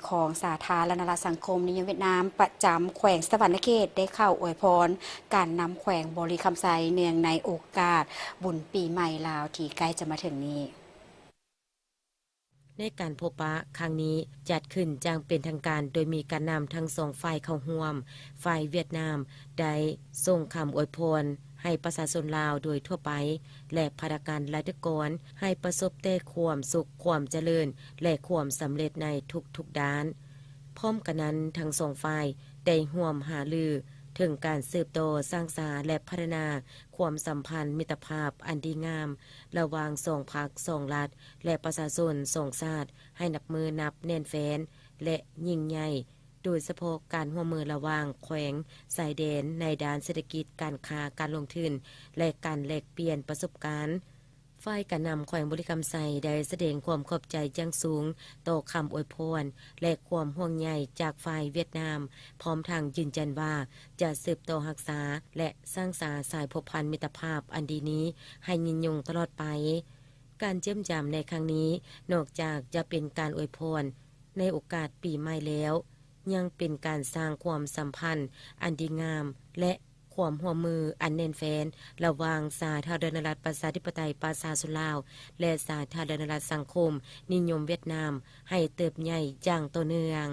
ຂອງສາທາລະນະລັດສັງຄົມນິຍົມຫວຽດນາມ ປະຈຳແຂວງສະຫວັນນະເຂດ ໄດ້ເຂົ້າອວຍພອນການນຳແຂວງບໍລິຄຳໄຊ ເນື່ອງໃນໂອກາດບຸນປີໃໝ່ລາວທີ່ໃກ້ຈະມາເຖິງນີ້. ໃນການພົບປະຄັ້ງນີ້ ຈັດຂຶ້ນຢ່າງເປັນທາງການ ໂດຍມີການນຳທັງສອງຝ່າຍເຂົ້າຮ່ວມ. ຝ່າຍຫວຽດນາມໄດ້ສົ່ງຄຳອວຍພອນໃຫ້ປະຊາຊົນລາວໂດຍທົ່ວໄປ ແລະ ພະນັກງານລັດຖະກອນ ໃຫ້ປະສົບແຕ່ຄວາມສຸກ, ຄວາມຈະເລີນ ແລະ ຄວາມສຳເລັດໃນທຸກໆດ້ານ. ພ້ອມກັນນັ້ນ, ທັງສອງຝ່າຍໄດ້ຮ່ວມຫາລືເຖິງການສືບຕໍ່ສ້າງສາ ແລະ ພັດທະນາຄວາມສຳພັນມິດຕະພາບອັນດີງາມ ລະຫວ່າງສອງພັກສອງລັດ ແລະ ປະຊາຊົນສອງຊາດ ໃຫ້ນັບມື້ນັບແໜ້ນແຟ້ນ ແລະ ຍິ່ງໃຫຍ່, ໂດຍສະເພາະການຮ່ວມມືລະຫວ່າງແຂວງຊາຍແດນໃນດ້ານເສດຖະກິດ, ການຄ້າ, ການລົງທຶນ ແລະ ການແລກປ່ຽນປະສົບການ. ຝ່າຍການນຳແຂວງບໍລິຄຳໄຊໄດ້ສະແດງຄວາມຂອບໃຈຢ່າງສູງຕໍ່ຄຳອວຍພອນ ແລະ ຄວາມຫ່ວງໃຍຈາກຝ່າຍຫວຽດນາມ, ພ້ອມທັງຢືນຢັນວ່າຈະສືບຕໍ່ຮັກສາ ແລະ ສ້າງສາສາຍພົວພັນມິດຕະພາບອັນດີນີ້ໃຫ້ຍືນຍົງຕະຫຼອດໄປ. ການຢ້ຽມຢາມໃນຄັ້ງນີ້ ນອກຈາກຈະເປັນການອວຍພອນໃນໂອກາດປີໃໝ່ແລ້ວ, ຍັງເປັນການສ້າງຄວາມສຳພັນອັນດີງາມ ແລະ ຄວາມຮ່ວມມືອັນແໜ້ນແຟ້ນລະຫວ່າງສາທາລະນະລັດປະຊາທິປະໄຕປະຊາຊົນລາວ ແລະ ສາທາລະນະລັດສັງຄົມນິຍົມຫວຽດນາມ ໃຫ້ເຕີບໃຫຍ່ຢ່າງຕໍ່ເນື່ອງ.